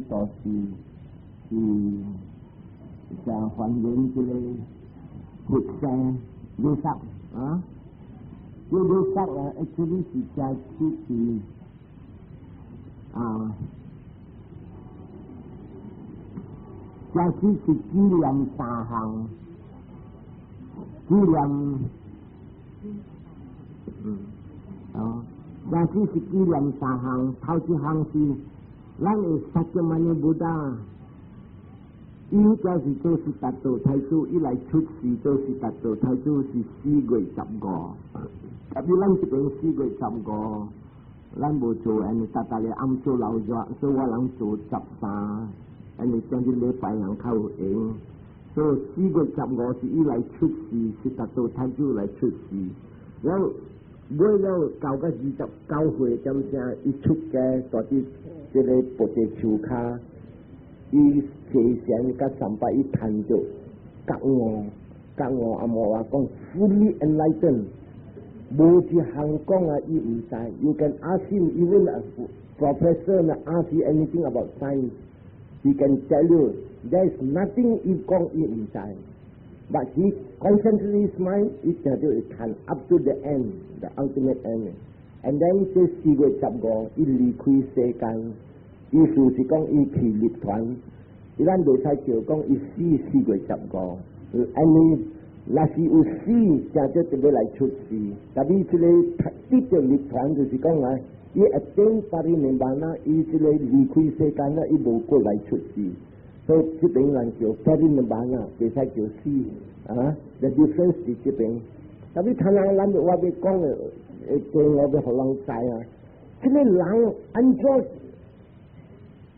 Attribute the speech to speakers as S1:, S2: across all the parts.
S1: 都是是像還原這個佛生 Vesak 啊，這 Vesak 啊，actually 是在出自啊，這是是紀念三項，紀念，啊，這是是紀念三項，頭一項是咱的 Sakyamuni Buddha。伊就是做悉達多太子，伊來出世做悉達多太子是4月15。特別咱這邊四月十五，咱無做，因為逐逐個暗做老熱，所以我人做13，因為將這禮拜人較有閒。所以四月十五是伊來出世，悉達多太子來出世。然後尾了到個29歲，點聲伊出家，蹛佇這個菩提樹跤。伊提前佮三擺伊趁著覺悟，覺悟啊無話講 fully enlightened，無一項講啊伊毋知。You can ask him, even a professor ask you anything about science, he can tell you there is nothing 伊講伊毋知。But he concentrate his mind，伊定著會趁 up to the end, the ultimate end. And then 這4月15，伊離開世間。意思是講伊去涅槃，伊咱袂使叫講伊死4月15，因為若是有死，正就特別來出世。特別這個得著涅槃，就是講啊，伊 attain parinibbana，伊這個離開世間啊，伊無過來出世。所以這邊人叫 parinibbana，袂使叫死啊。The difference 佇這邊。特別聽人咱我欲講的，會我欲予人知啊，這個人按怎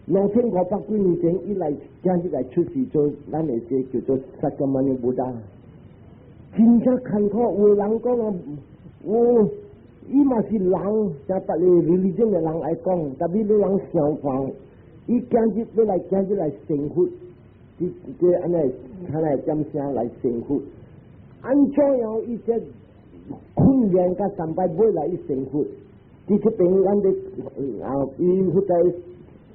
S1: ？2500幾年前，伊來今日來出世做咱的這叫做 Sakyamuni Buddha，真正艱苦。有人講啊，有伊嘛是人，像別個 religion 的人來講，特別你人相反，伊今日欲來今日來成佛，這這按呢，看來點聲來成佛，按怎樣伊這訓練佮三擺尾來伊成佛？佇這邊咱咧啊，伊負責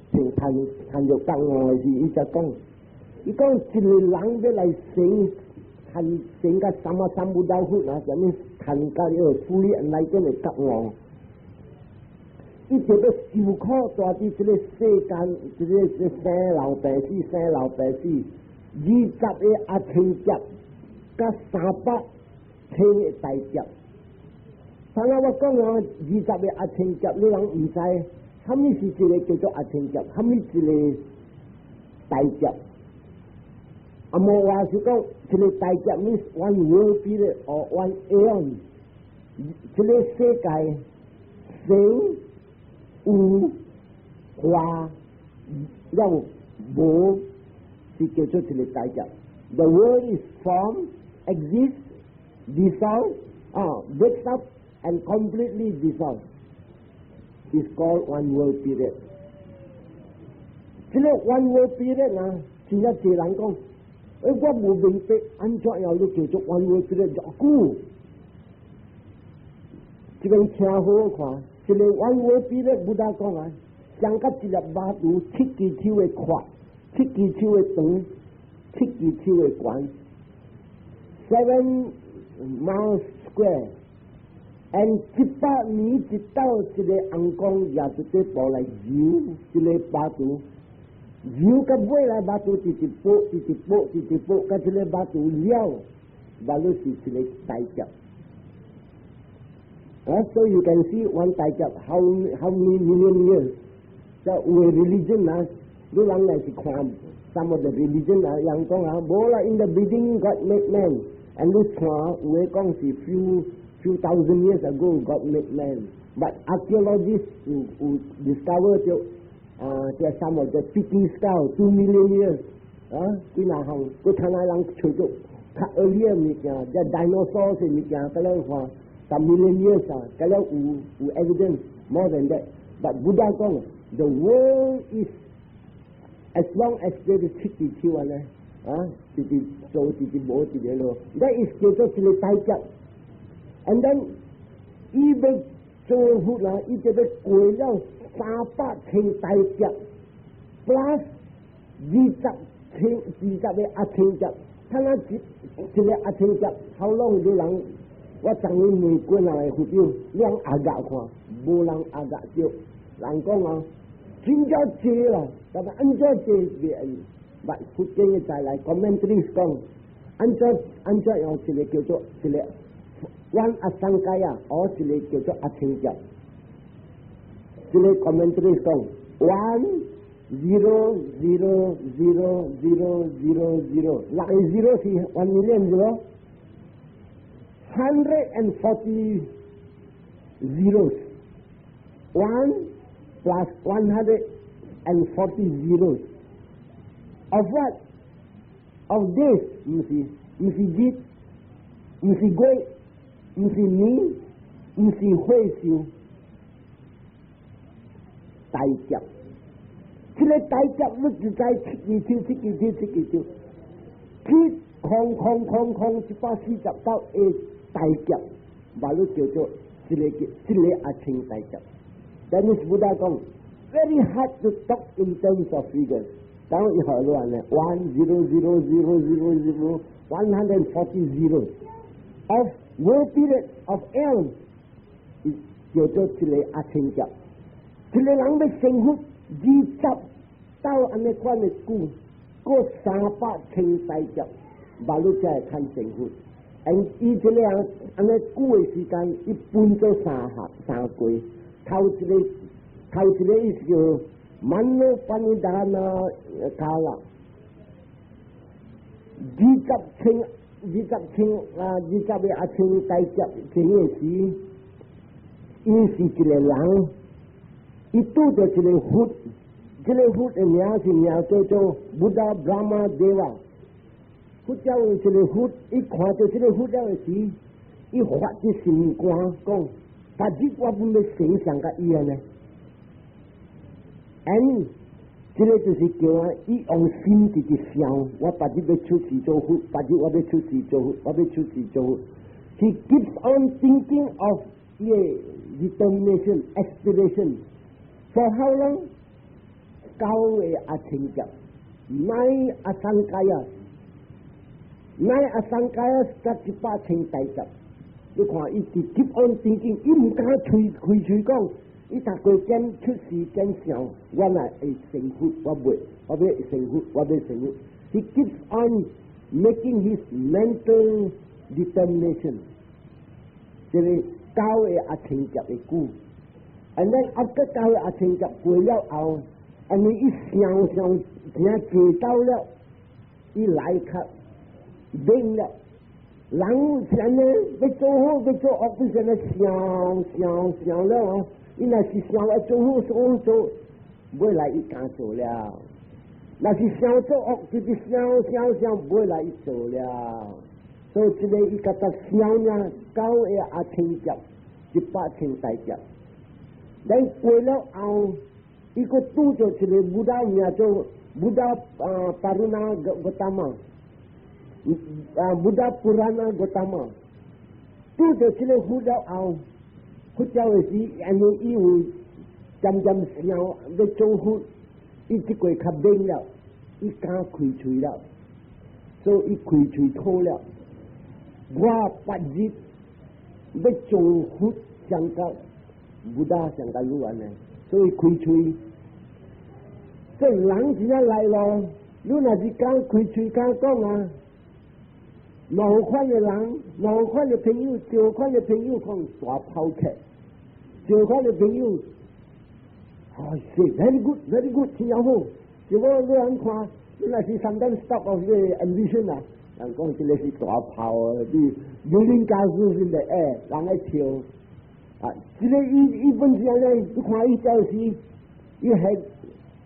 S1: 成談談著講哦，是伊才講，伊講一個人欲來成，談成甲三啊三無老佛啊，啥物談甲伊個fully enlightened 的覺悟，伊就欲受苦，蹛佇這個世間，這個生老病死，生老病死，20個阿僧祇，佮300千個大劫。頭仔我講啊，二十個阿僧祇，你人毋知，啥物是一個叫做阿僧祇，啥物一個大劫？啊，無話是講一個大劫，means one world period or one aeon。這個世界生有化了無，是叫做一個大劫。The world is formed, exists, dissolve, 啊，breaks up and completely dissolve. Is called one world period. 這個 one world period 啊，真正濟人講，欸，我無明白，按怎樣你叫做 one world period 偌久？這邊聽好看，這個 one world period Buddha 講啊，相佮一粒肉脣七支手的闊，七支手的長，七支手的懸，7 miles square。and 100年一到一個尪公舉一塊布來揉這個肉脣，揉到尾來肉脣直直薄，直直薄，直直薄，佮這個肉脣了，肉脣是一個大劫。啊，so you can see one 大劫 how many million years？就有的 religion 啊，你人來是看 some of the religion 啊，人講啊，無啦，in the beginning God made man，and 你看有的講是 few thousand years ago God made man，but archaeologists 有有 discover 著啊，這 some of the Peking skull 2 million years 啊，幾若項，閣看下人揣著較 earlier 物件，這 dinosaur 的物件，佮咱看十 million years 啊，佮了有有 evidence more than that。But Buddha 講，the world is as long as 這個七支手按呢，啊，直直做直直無一個咯，that is 叫做一個大劫。And then 伊欲做佛啦，伊就欲過了300千大劫。plus 20千20個阿僧劫，睇下一一個阿僧劫，好攏有人，我昨日問過人個佛友，兩阿額看，無人阿額著，人講啊，真正濟啦，但係按怎濟袂，捌佛經嘅再來 commentary 講，按怎按怎用一個叫做一個 one asankhaya，或一個叫做阿僧劫，這個 commentary 講 1 0 0 0 0 0 0，六個 zero 是 1 million zero，140 zeros，one plus 140 zeros of what? Of this 毋是毋是日，毋是月，毋是年，毋是歲壽，大劫。這個大劫你就知七個手，七個手，七個手，七空空空空149個大劫，把你叫做這個叫這個阿僧大劫。但是 Buddha 講，very hard to talk in terms of figures。當伊學亂咧，1 0 0 0 0 0 140 zeros of world period of aeon，叫做這個阿僧劫。這個人欲成佛20到按呢款的久，過300千大劫，馬路才會堪成佛。而伊這個人按呢久的時間，伊分做三項三過，頭一個頭一個意思叫 Mano Panidhana Kala，20千20千啊，20個阿僧大劫前的時，伊是一個人，伊拄著一個佛，這個佛的名是名叫做 Buddha Brahma Deva。佛教有一個佛，伊看著這個佛了的時，伊發起心肝講：別日我本欲成像佮伊按呢。嗯，這個就是叫啊，伊用心直直想，我別日欲出世做佛，別日我欲出世做佛，我欲出世做佛。He keeps on thinking of 伊的 determination, aspiration. For how long？九個阿僧劫，nine asankhaya，nine asankhaya 才100千大劫。你看，伊直 keep on thinking，伊毋敢喙開喙講。伊逐個見出世見想，我若會成佛，我袂，我欲成佛，我欲成佛。He keeps on making his mental determination，這個九個阿僧劫的久，and then after 九個阿僧劫過了後，and 伊想想真濟到了，伊來較明了。人是按呢，欲做好欲做惡，不是按呢想想想了哦。伊若是想欲做好做做，尾來伊敢做了；若是想做惡，就是想想想，尾來伊做了。所以這個伊覺得想呢，九個阿僧劫，100千大劫。咱過了後，伊閣拄著一個 Buddha 名做 Buddha 啊 Paruna Gotama，啊 Buddha Purana Gotama，拄著這個佛了後。佛教的時，因為伊有漸漸想欲做佛，伊這過較免了，伊敢開喙了，所以伊開喙討了。我別日欲做佛，像佮 Buddha 像佮汝按呢，所以開喙。這人真正來咯，你若是敢開喙敢講啊，兩款的人，兩款的朋友，相款的朋友講大拋客，相款的朋友，啊是 very good，very good，真好。結果你人看，你若是 sometimes stop of 個 ambition 啊，人講這個是大炮啊，你有恁家私是的，欸，人愛笑。啊，這個伊伊本身咧，你看伊就是，伊係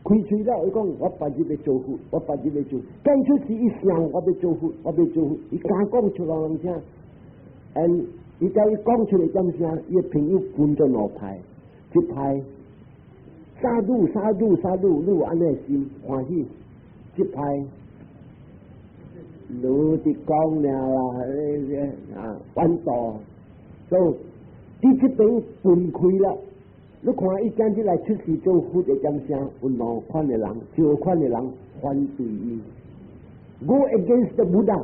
S1: 開喙了，伊講我別日欲做佛，我別日欲做，講出是伊想我欲做佛，我欲做佛，伊敢講出來人聽，嗯，伊叫伊講出來點聲，伊的朋友分做兩派，一派 sadhu sadhu sadhu，你有按呢心歡喜，一派你佇講了啦，啊，反道，所以佇這邊分開了。你看伊今日來出世做佛的點聲，有兩款的人，少款的人反對伊，go against the Buddha。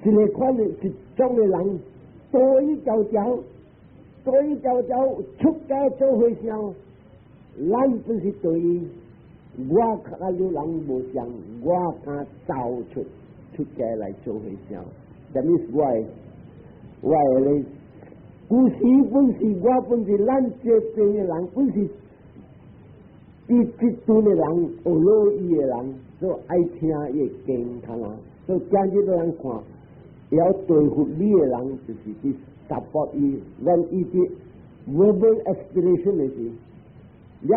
S1: 一個款的一種的人，對伊條條，對伊條條出家做和尚，咱不是對伊，我佮你人無相，我敢走出出家來做和尚。That means 我的咧。古時本是我本是咱這邊的人，本是伊這陣的人，學老伊的人，所以愛聽伊的經，看啦。所以今日人看，要對付你的人，就是去 support 伊，咱伊的 verbal aspiration 的是，了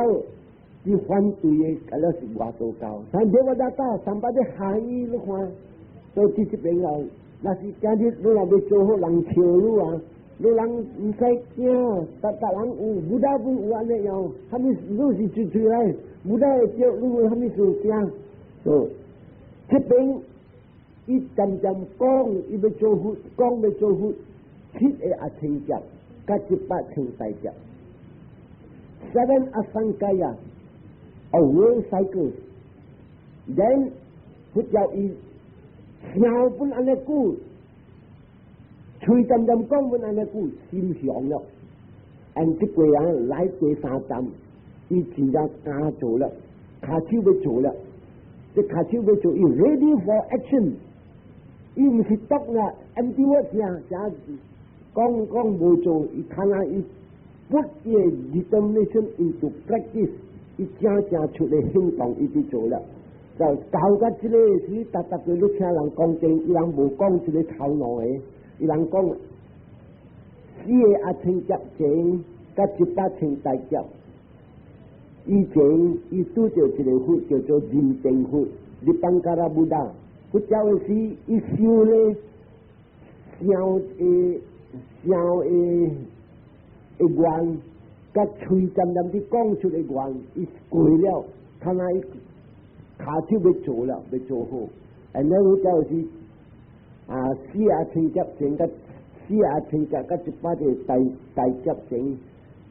S1: 伊反對的，嗰了是外道教。但這個大家上擺的含義你看，所以這邊啊，若是今日你若欲做好人笑你啊。你人毋使驚，逐逐人有，Buddha 本有按呢樣，啥物你是出出來，Buddha 會叫你有啥物事驚？哦，這邊伊漸漸講，伊欲做佛，講欲做佛，七個阿僧祇，佮一百千大劫，seven asankhaya of world cycles，then 佛教伊想本按呢久。喙漸漸講本按呢久，心雄了。按這個人來第三站，伊真正敢做了，跤手欲做了。這跤手欲做，伊 ready for action。伊毋是篤啦，empty words 啊，誠講講無做，伊看下伊 put 伊 determination into practice，伊正正出來行動，伊就做了。就到甲這個時，逐逐個你聽人講經，伊人無講這個頭腦的。伊人講四個阿僧祇前，佮一百千大劫以前，伊拄著一個佛叫做認定佛，Dipankara Buddha。佛教的時，伊修咧，想的想的的願，佮喙漸漸佇講出的願，伊過了，看來伊跤手欲做了，欲做好。然後佛教是啊，四阿僧祇前，佮四阿僧祇佮一百個大大劫前，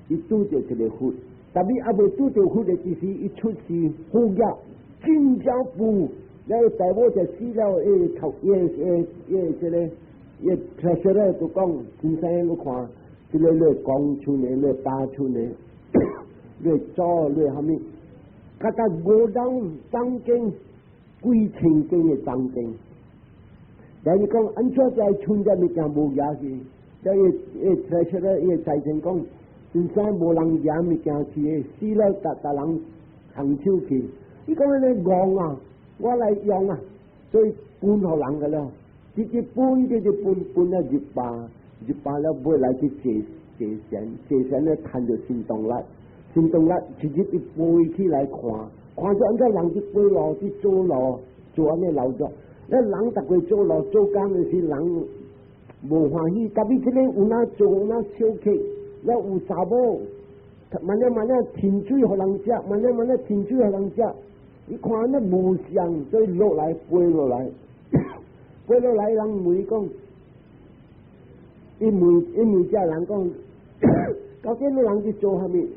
S1: 伊拄著一個佛。但伊猶未拄著佛的時，伊出世富額真正富，了大某就死了，伊頭伊伊伊這個伊 treasurer 就講，先生你看，這個你講出來，你打出來，你做你蝦米？佮他五當當間幾千間的當間。但是講按怎在剩這物件無額去？所以伊 treasurer 伊財政講，先生無人攑物件去，死了逐逐人空手去。伊講按呢戇啊，我來用啊，所以分予人個了，直直分，直直分，分了入壩，入壩了尾來去坐坐禪，坐禪咧趁著神動力，神動力直接伊飛起來看，看著按怎人佇過路，佇做路，做按呢勞作，那人逐個做路做工的時人無歡喜，特別這個有哪做有哪小客，了有查某，慢仔慢仔添水予人食，慢仔慢仔添水予人食。伊看那無相，所以落來飛落來，飛落來人問講，伊問伊問這人講，究竟你人去做啥物？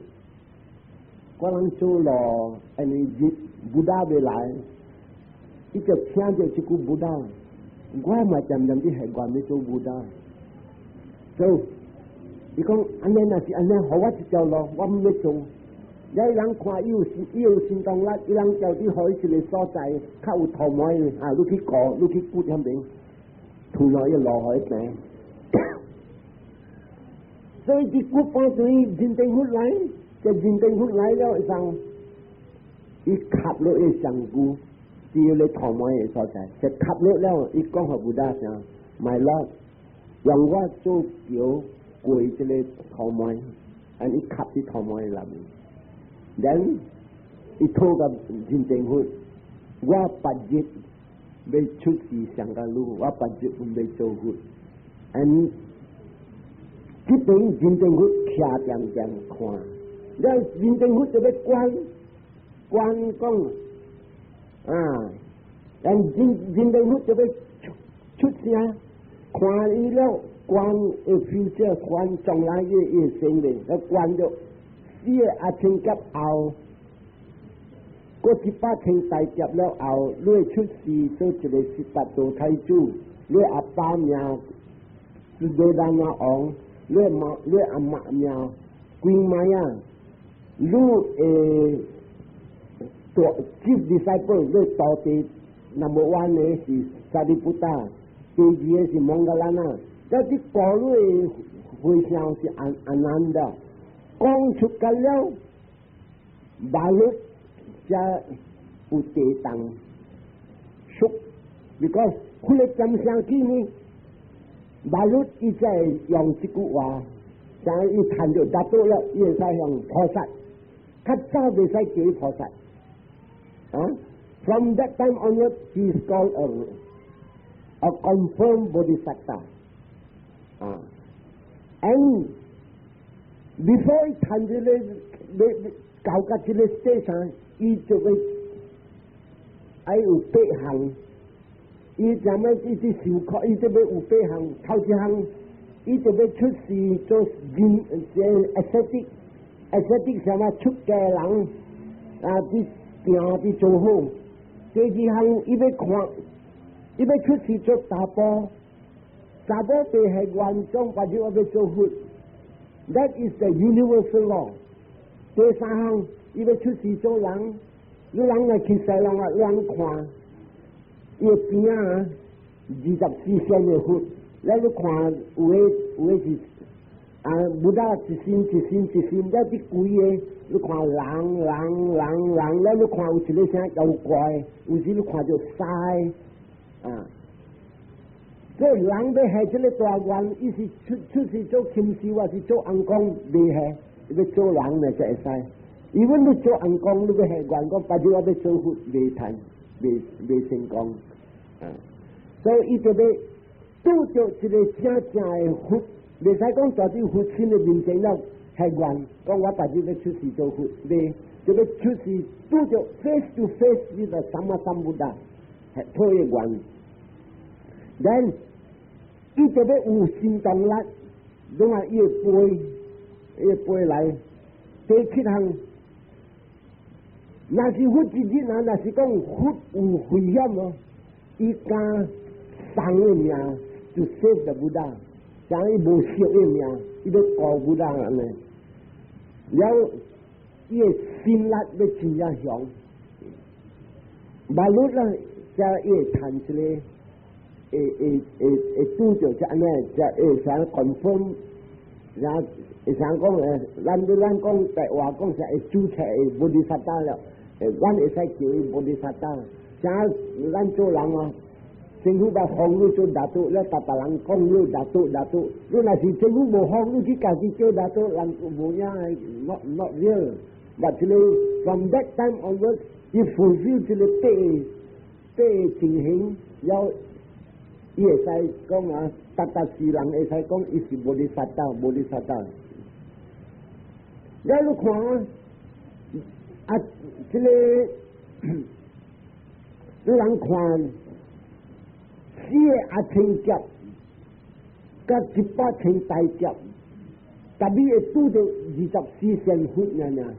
S1: 我人做路，因為日 Buddha 欲來，伊就聽著這句 Buddha，我嘛漸漸佇習慣欲做 Buddha，所以伊講按呢若是按呢，予我一條路，我毋欲做。有人看伊有伊有行動力，伊人叫你予伊一個所在，較有土毛的啊，你去過，你去骨遐邊，推落伊路予伊平。所以佇骨放對認定佛來，就認定佛來了以後，伊磕落伊上骨，佇個土毛的所在，就磕落了，伊講予 Buddha 聲，My Lord，讓我做橋過這個土毛，按伊磕佇土毛的內面。然伊討共認定佛，我別日欲出世上個路，我別日毋欲做佛。嗯，這邊認定佛徛恬恬看，了認定佛就欲關關講啊，然認認定佛就欲出出聲，看伊了，觀伊 future 觀將來伊會生的，伊觀著四個阿僧祇後，過100千大劫了後，你會出世做一個悉達多太子，你阿爸名是須陀那王，你媽你阿媽名鬼瑪啊，你會大 chief disciple，你徒弟 number one 的是沙利布達，第二個是摩訶蘭那，這啲過濾和尚是阿阿難的，講出個了，馬律才有地動，熟，because 佢個點聲起呢？馬律伊才會用這句話，像伊談到達到了，伊會使用菩薩，較早袂使叫伊菩薩。啊，From that time onward, he is called a confirmed bodhisattva. 啊，and before 伊談這個，到到這個 stage，伊就會愛有八項，伊怎麼伊佇受苦，伊就欲有八項，頭一項，伊就欲出世做人，這 ascetic，ascetic 啥物出家人，啊，佇定佇做好。第二項，伊欲看，伊欲出世做查埔，查埔未係原裝，或者我欲做佛。That is the universal law。第三項，伊欲出世做人，你人來去西人啊，人看，伊的邊仔24仙的佛，咱你看有的有的是啊，Buddha 一身一身一身，了佇規个，你看人人人人，了你看有一个啥妖怪，有時你看著獅啊。這人欲下這個大願，伊是出出世做禽獸，還是做尪公？袂下，欲做人呢才會使。因為你做尪公，你欲下願講，別日我欲做佛，袂趁，袂袂成功。啊，所以伊就欲拄著一個正正的佛，袂使講在佇佛身的面前了下願，講我別日欲出世做佛，袂就欲出世拄著 face to face 呢個三藐三菩提，係破一願。Then 伊就欲有行動力，你看伊會飛，伊會飛來。第七項，若是佛一日啊，若是講佛有危險哦，伊敢送伊命就 save the Buddha，像伊無惜伊命，伊欲救 Buddha 按呢。了，伊的心力欲真正強，馬路啦，才伊會趁一個。會會會會拄著這按呢，才會使 confirm，然後會使講誒，咱咱講白話講是會註冊的菩提薩埵了，誒，咱會使叫伊菩提薩埵。像咱做人啊，政府把封你做拿督，了逐逐人講你拿督拿督，你若是政府無封你去家己叫拿督，人無影，not real。But 這個 from that time onwards，伊 fulfill 這個八八情形，了。伊會使講啊，逐逐世人會使講伊是菩提薩埵，菩提薩埵。了你看啊，這個你人看四個阿僧祇，佮100千大劫，特別會拄著二十四仙佛爾爾。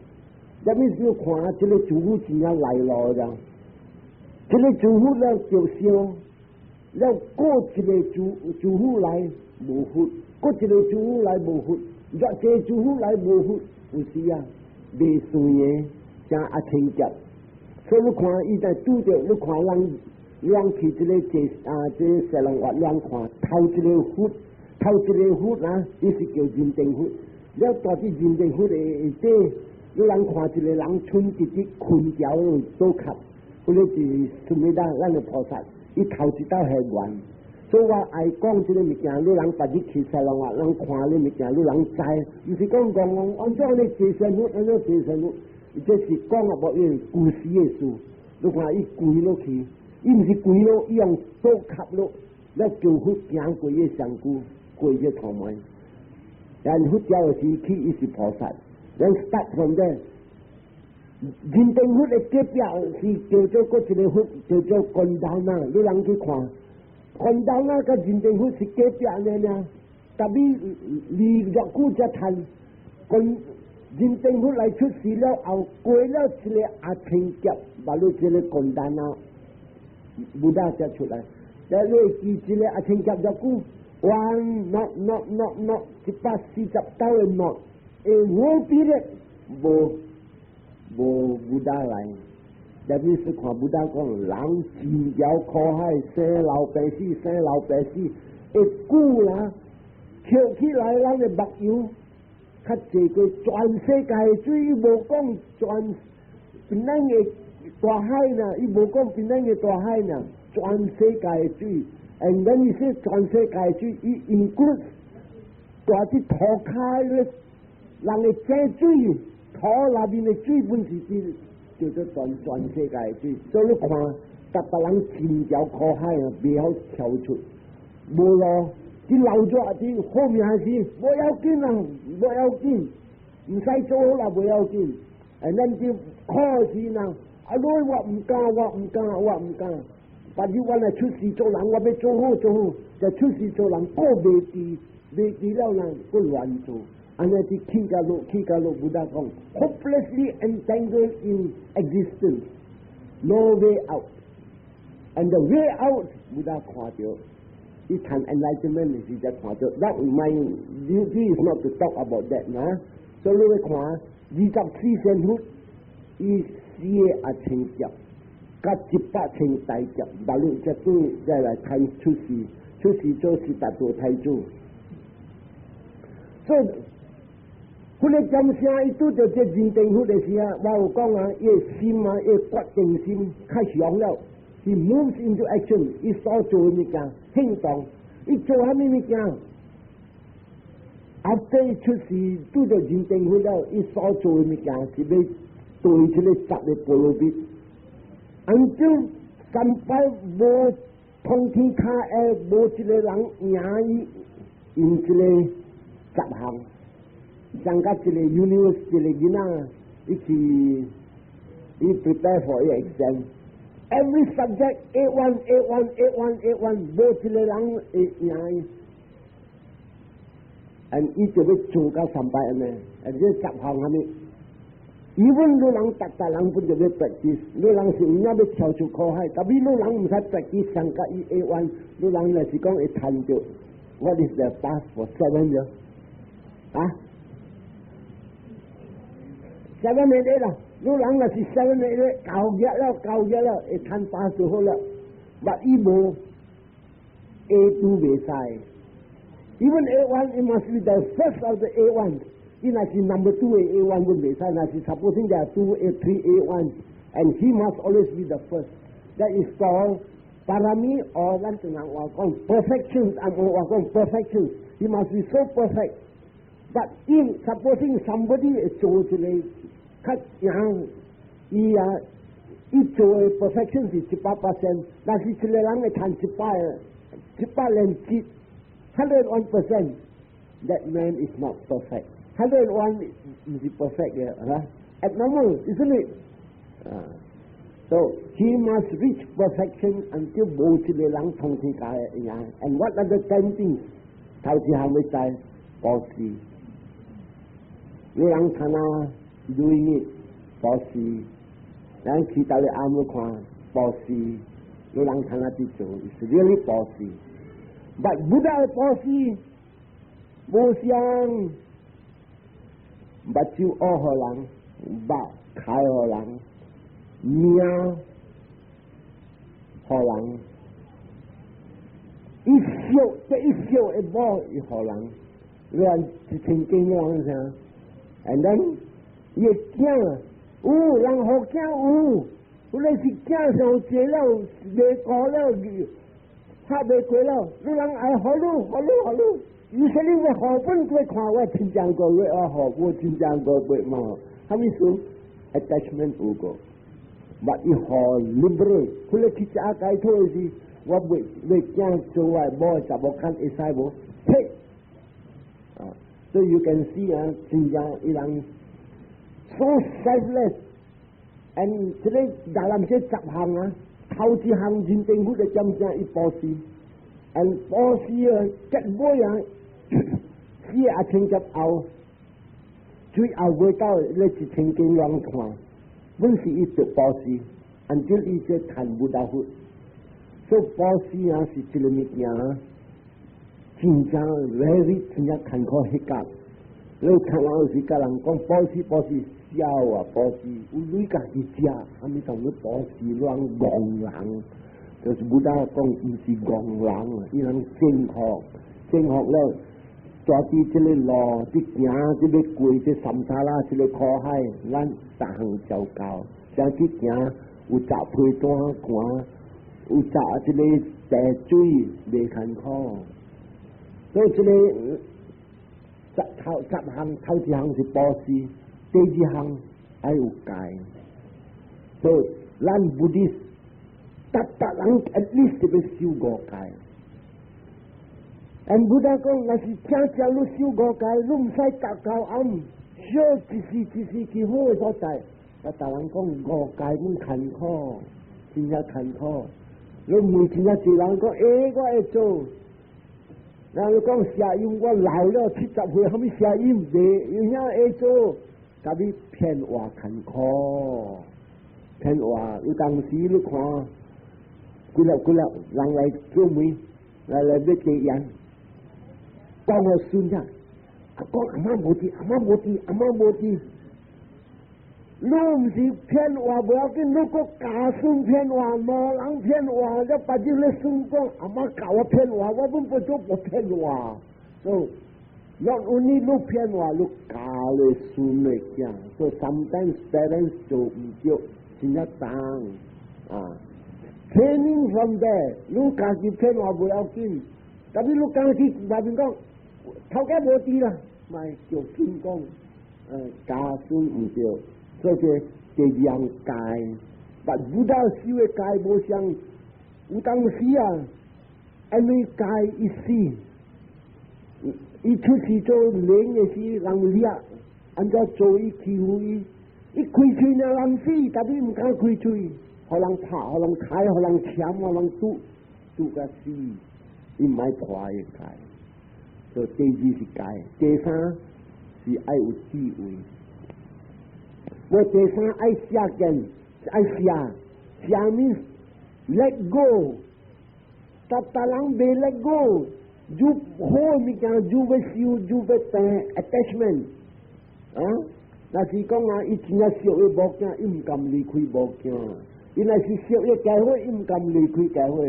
S1: 啥物時看這個師父真正來路咋？這個師父了就燒。了過一個師師父來無佛，過一個師父來無佛，若這個師父來無佛，有時啊，未算的，成阿僧祇。所以你看伊在拄著，你看人人去這個這啊，這個西龍瓦人看頭一個佛，頭一個佛啊，伊是叫認定佛。了蹛佇認定佛的下底，你人看一個人賰直直睏條倒磕，彼個是蘇美達咱的菩薩。伊頭一道下願，所以我愛講這個物件，你人別日去西龍瓦，人看你物件，你人知，毋是講講講按怎呢坐仙佛，按怎坐仙佛，這是講啊無因舊時的事。你看伊跪落去，伊毋是跪落，伊用倒磕落，了求佛行過伊身軀，過這頭門。但佛教的時期，伊是菩薩，咱 start from there。認定佛的隔壁是叫做閣一個佛，叫做觀當啊！你人去看，觀當啊，佮認定佛是隔壁爾爾。特別離偌久才趁，講人定佛來出世了後，過了一個阿僧劫，馬路一個簡單啊，Buddha 才出來。你會記一個阿僧劫偌久？One nought nought nought nought 149個 nought，會無比咧，無無 Buddha 來。特別是看 Buddha 講，人真枵苦海，生老病死，生老病死，會久啦，捡起來咱的目睭，較濟過全世界的水，伊無講全檳榔的大海呢，伊無講檳榔的大海呢，全世界的水，and 咱意思全世界的水，伊 include 大啲塗跤咧，人的井水，土內面的水本是啲叫做全世界的水，所以你看，逐別人真條苦海啊，袂曉跳出，無咯。啲老咗啲後面還是無要緊啊，無要緊，毋使做好啦，無要緊。誒，咱啲苦時呢，啊，我毋敢，我毋敢，我毋敢。但是我若出世做人，我欲做好做好，就出世做人，過袂記，袂記了人，閣亂做。按呢佇起甲落，起甲落，Buddha 講，hopelessly entangled in existence, no way out. And the way out, Buddha 看著。伊談 enlightenment 時才看著，That my duty is not to talk about that นะ。所以你看24善佛，伊四個阿僧劫，佮100千大劫，大陸才對再來睇出世，出世做悉達多太子。所以，彼個點聲伊拄著這人定佛的時啊，我有講啊，伊的心啊，伊的決定心較強了。He moves into action，伊所做的物件行動，伊做啥物物件？After 伊出世拄著人定佛了，伊所做的物件是欲對這個十個波羅蜜。按照三擺無通天跤下無一個人贏伊，用這個十項，像佮一個 university 一個囡仔，伊去伊 prepare for exam。Every subject A1 A1 A1 A1，無一個人會贏伊。And 伊就欲做到三擺按呢，啊，這十項啥物？Even 你人逐逐人本就欲 practice，你人是有影欲跳出苦海，但是你人毋使 practice 上佮伊 A1，你人若是講會趁著，What is the path for seven 咗？啊？Seven and eight 啦，你人若是 seven and eight，夠額了，夠額了，會趁 pass 就好了。But 伊無 A2 袂使，Even A1 it must be the first of the A1。伊若是 number two 的 A1 都袂使，若是 supposing there are two A three A1，and he must always be the first. That is called parami or 咱中人話講 perfection，啊我話講 perfection，he must be so perfect. But if supposing somebody 會做一個較贏，伊啊，伊做的 perfection 是100%，但是一個人會趁一百一百連一 101%，that man is not perfect. 101 毋是 perfect 的，嚇？Abnormal, isn't it? 啊，so he must reach perfection until 無一個人通天共伊贏。And what are the 10 things？頭一項欲知布施，你人看啊，doing it 布施，咱去到你暗去看布施，你人看啊佇做，is really 布施。But Buddha 布施無相。目睭烏予人，肉開予人，命予人，一笑這一笑一摸伊予人，你看一千幾人啥？And then 伊的囝有人予囝有，有咧是囝上濟了，袂顧了，拍袂過了，你人愛予你，予你，予你。伊說你欲予本過看，我真正個月我予，我真正個月嘛，啥物事？attachment 有個，but 伊予 liberal，佢咧去食解脫的時，我袂袂驚做我某查某牽會使無？嘿，啊，所以 you can see 啊，真正伊人 so selfless，and 這個大人這十項啊，頭一項認定佛的點正伊布施，and 布施啊，結尾啊，四個阿僧祇後，最後尾到咧一千斤兩看，本是伊做布施，按照伊這趁 Buddhahood，所以布施啊是一個物件，真正 very 真正艱苦彼個。你看人有時共人講布施布施痟啊，布施有鐳家己食，啥物當你布施亂戇人，就是 Buddha 講毋是戇人，伊人正學正學了，蹛佇這個路，佇行，這個過這 samsara，這個苦海，咱逐項照夠，像去行有雜被單寒，有雜這個地水袂艱苦，所以這個十頭十項頭一項是布施，第二項愛有戒，所以咱 Buddhist 逐逐人 at least 欲守五戒。And Buddha 講，若是正正你守五戒，你毋使逐到暗，小一時一時去好的所在。逐逐人講五戒阮艱苦，真正艱苦。你問真正濟人講，欸，我會做。人講捨陰，我老了70歲，啥物捨陰袂有影會做？共你騙話艱苦，騙話有當時你看，幾粒幾粒人來做媒，來來欲結緣。講予孫啊，阿講阿媽無佇，阿媽無佇，阿媽無佇。你毋是騙話無要緊，你閣教孫騙話，老人騙話，了別日咧孫講阿媽教我騙話，我本不做不騙話。所以，not only 你騙話，你教咧孫咧囝，所以 sometimes parents 做毋對，真正重啊。Training from there，你家己騙話無要緊，但是你家己外面講，頭家無佇啦，莫叫孫講，教孫毋對，所以第二項戒，但 Buddha 修的戒無相，有當時啊，因為戒伊死，伊出世做人的時，人掠，按怎做伊欺負伊，伊開喙爾人死，但伊毋敢開喙，予人拍，予人開，予人鉗，予人拄，拄甲死，伊毋愛破伊戒。所以第二是戒，第三是愛有智慧。我第三愛捨見，愛捨，捨 means let go。逐逐人袂 let go，就好物件就欲收，就欲斷 attachment。啊，若是講啊，伊真正惜伊某囝，伊毋甘離開某囝。伊若是惜伊家伙，伊毋甘離開家伙。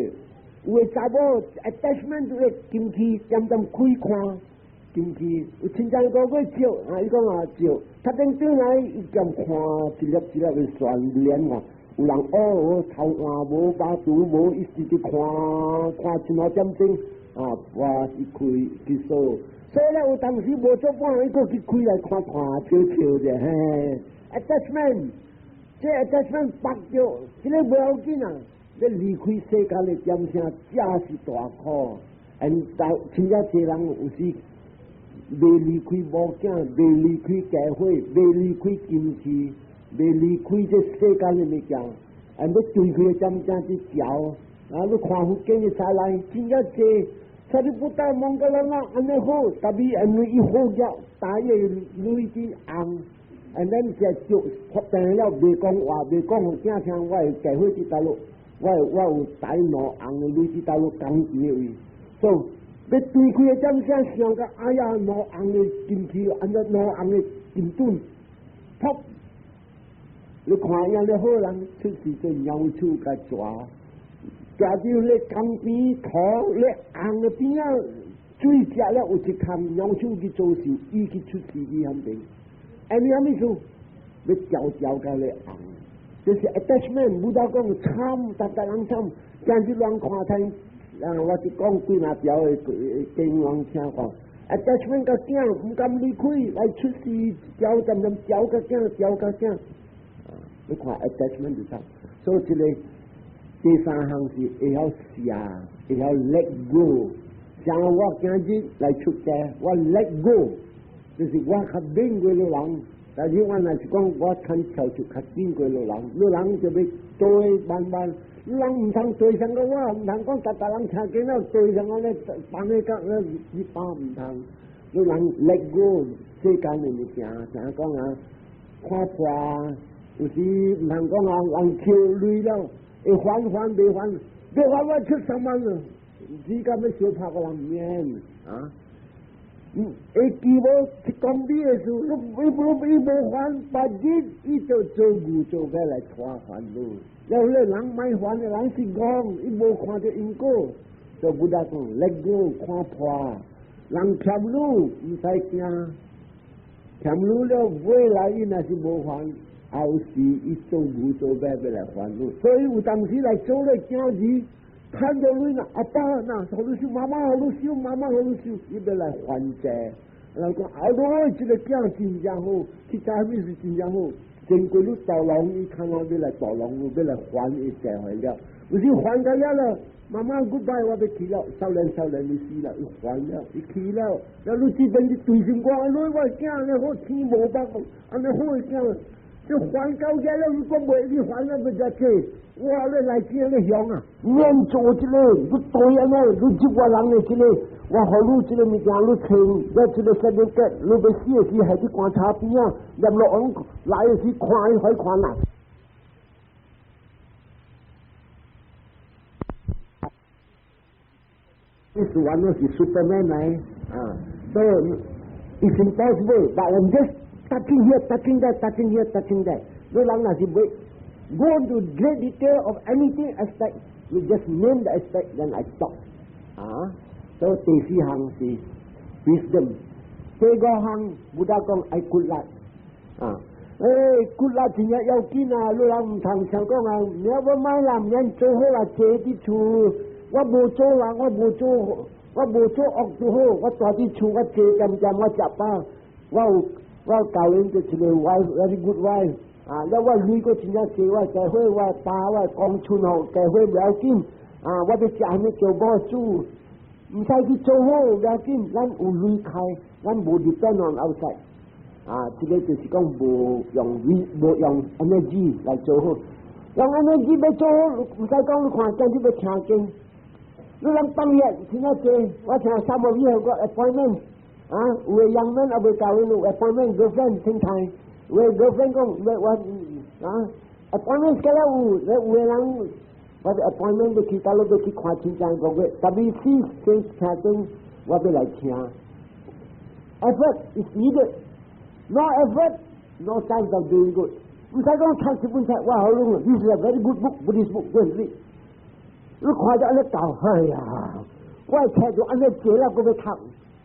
S1: 有的查某 attachment 就會金器，點點開看金器，有親像個月照啊，伊講啊照，他等轉來伊兼看一粒一粒的旋簾啊，有人哦頭換無，巴肚無，伊直直看看一兩點鐘啊，哇！伊開去掃，所以咧有當時無做半，伊閣去開來看看，笑笑者嘿。attachment，這 attachment 縛著，這個無要緊啊。欲離開世間的點聲，這是大苦。因到真正濟人有時袂離開某囝，袂離開家伙，袂離開金錢，袂離開這世間的物件，因欲對開的點聲去嚼。啊！你看佛經的出來，真正濟。沙利布達蒙格拉那按呢好，特別因為伊好額，大約鐳佇紅，and then 就就發病了，袂講話，袂講予囝聽，我的家伙佇佗落。我有帶兩紅的鐳佇佗落鋼琴的位，所以欲對開的點聲想甲哎呀，兩紅的金器，按怎兩紅的金盾，噗！你看伊按呢好人出世做鳥鼠共蛇，行佇咧江邊塗咧紅的邊仔，水食了有一空鳥鼠去做壽，伊去出世佇遐邊，按呢啥物事？欲牢牢共咧紅。就是 attachment，Buddha 講慘，逐逐人慘，今日亂看聽，啊，我是講幾若條的經人聽講，attachment 共囝毋甘離開，來出世，嚼漸漸嚼共囝，嚼共囝，啊，你看 attachment 就慘，所以這個第三項是會曉捨，會曉 let go。像我今日來出家，我 let go，就是我較免過老人。但是我若是講我肯跳出較緊過老人，老人就欲做慢慢，人毋通對上個我，毋通講逐逐人聽見了對上我咧，放咧講咧一般毋通。你人 let go 世間的物件，像講啊，看破，有時毋通講啊，人捡鐳了，會還還袂還？袂還我出什麼了？只敢欲相拍個人免啊？嗯，會記無一公里的事，你伊無伊無還，別日伊就做牛做馬來拖煩惱。了後人莫還的人是戇，伊無看著因果，就 Buddha 講 let go 看破，人欠你毋使驚，欠你了未來伊若是無還，後時伊做牛做馬欲來還你。所以有當時來做咧囝兒，趁著鐳啦，阿爸若，予你收，媽媽予你收，媽媽予你收，伊欲來還債。人講啊，喏，這個囝真正好，去啥物是真正好。經過你大龍，伊看我欲來大龍，欲來還伊債回了。有時還到了了，媽媽 goodbye，我欲去了，少年少年你死了，伊還了，伊去了。了你這邊你對心講，你我囝按呢好天無目，按呢好的囝，就還到遮了，如果袂你還了欲遮濟，哇！你來見你凶啊！免做這個，你對按呢，你接我人的這個，我予你這個物件，你穿，了這個 certificate，你欲死的時還佇棺材邊仔，念落往來的時看伊可看啦。意思話你是 Superman 來啊，所以 it's impossible, but I'm just touching here, touching there, touching here, touching there。你人若是欲 go into great detail of anything aspect, you just name the aspect, then I stop。啊，所以第四項是 wisdom，第五項 Buddha 講愛骨力啊，欸，骨力真正要緊啊！你人毋通想講啊，你我買啦，免做好啦，坐佇厝，我無做啦，我無做，我無做惡就好，我蹛佇厝，我坐恬恬，我食飽，我有我有教𪜶做一個 wife，very good wife。啊！了我鐳閣真正濟，我家伙我爸我公孫吼，家伙袂要緊。啊！我欲食啥物叫某煮，毋使去做好，袂要緊。咱有鐳開，咱無 depend on outside。啊！這個就是講無用無用 energy 來做好。用 energy 欲做好，毋使講你看，今日欲聽經，你人當日聽較濟，我聽三個月個 appointment，啊，有的 young man 猶未交有 appointment girlfriend 聽聽。有的 girlfriend 講，我啊，appointment 計了有，有的人我的 appointment 欲去，到落欲去看親像個月，特別是先聽經，我欲來聽。Effort is needed. No effort, no chance of doing good. 毋使講讀一本冊，我好攏，This is a very good book, Buddhist book, go and read。你看著按呢教，哎呀，我冊就按呢濟了，閣欲讀。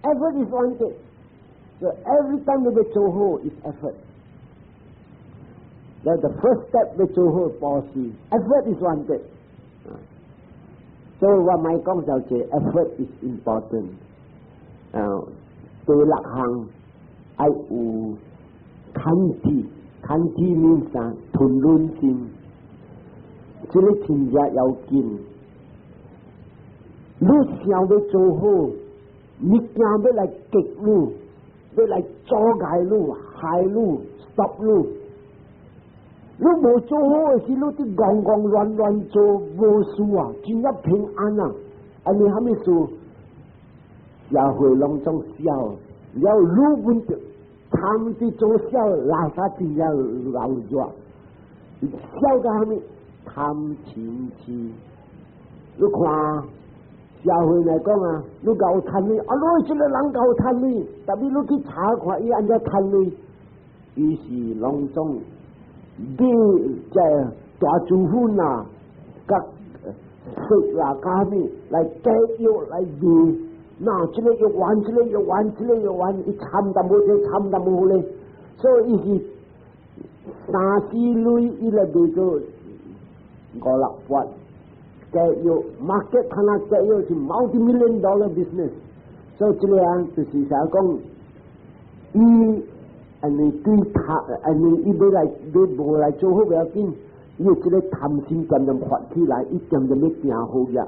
S1: Effort is wanted. So every time 你欲做好 is effort. That the first step 欲做好布施，effort is wanted。所以我莫講就係 effort is important。啊，第六項愛有坎體，坎體 means 啥？吞忍心，這個真正要緊。你想欲做好，物件欲來激你，欲來阻礙你、害你、stop 你。你無做好的時，你佇戇戇亂亂做無事啊，真正平安啊！按呢蝦米事？社會攏總痟，了你本就貪佇做痟，垃圾真正老熱，痟到蝦米？貪嗔痴。你看社會來講啊，你𠢕趁鐳，啊，你這個人𠢕趁鐳，特別你去查看伊按怎趁鐳，伊是攏總。買這大豬粉啊，佮食啦，加物來加藥來賣，那這個藥丸，這個藥丸，這個藥丸，伊摻淡薄這摻淡薄咧，所以伊是三四鐳，伊來賣做五六百。假藥 market 看啊，假藥是 multi million dollar business，所以這個人就是啥講，伊。按呢對他，按呢伊欲來欲無來做好袂要緊，伊有這個貪心漸漸發起來，伊漸漸欲行好額，